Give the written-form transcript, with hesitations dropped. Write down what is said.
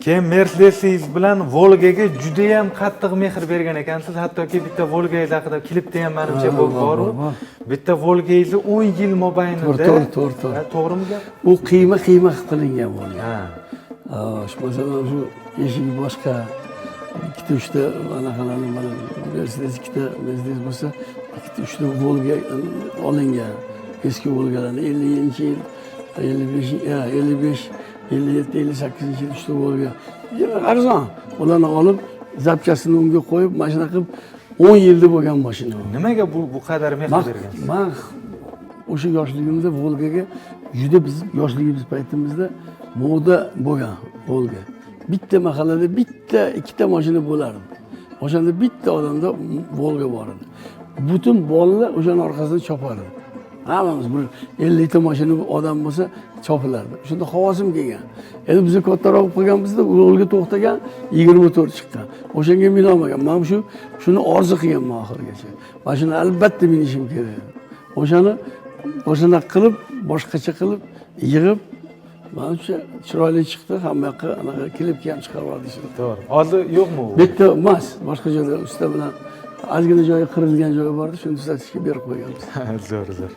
Keyin Mercedesingiz bilan Volgaga judayam qattiq mehr bergan ekansiz. Hattoki bitta Volgangiz haqida klipda ham, manimcha, Ha, bu bor, bor-u. bor, bor. Bitta Volgangizni 10 yil mobaynida. To'g'ri. Ha, to'g'rimi gap? U qiyma qiyma qilib qilingan Volga. Shu, masalan, shu eshigi boshqa, ikkita uchta anaqalarni, mana Mercedes, ikkita Mercedes bo'lsa, ikkita uchta Volga olingan, eski Volgalarni, 50-yil, 55, 55, 57, 58-yil uchta Volga. Arzon, ularni olib, запчасть ini unga qo'yib, mana shunaqa qilib 10 yilda bo'lgan mashina u. Nimaga bu qadar mehr Man, bergansiz? Man o'sha yoshligimda Volgaga juda, biz yoshligimiz paytimizda moda bo'lgan Volga. Bitta mahallada bitta, ikkita mashina bo'lardi. O'shanda bitta odamda Volga bor edi. Butun bolalar o'shani orqasidan chopardi. Hammamiz, bir 50 ta mashina odam bo'lsa, chopilardi. Shunda havasim kelgan. Endi biz kattaroq bo'lib qolganmizda, Volga to'xtagan, 24 chiqqan. O'shanga minolmagan. Man shuni orzu qilganman oxirigacha. Mana shuni albatta minishim kerak. O'shani o'shanaqa qilib, boshqacha qilib, yig'ib, manimcha, chiroyli chiqdi. Hamma yoqqa anaqa klipga ham chiqarib yubordik shuni. To'g'ri. Hozir yo'qmi u? Bu yerda emas, boshqa joyda, usta bilan ozgina joyi qirilgan joyi bor edi, shuni tuzatishga berib qo'yganmiz. Zo'r, zo'r.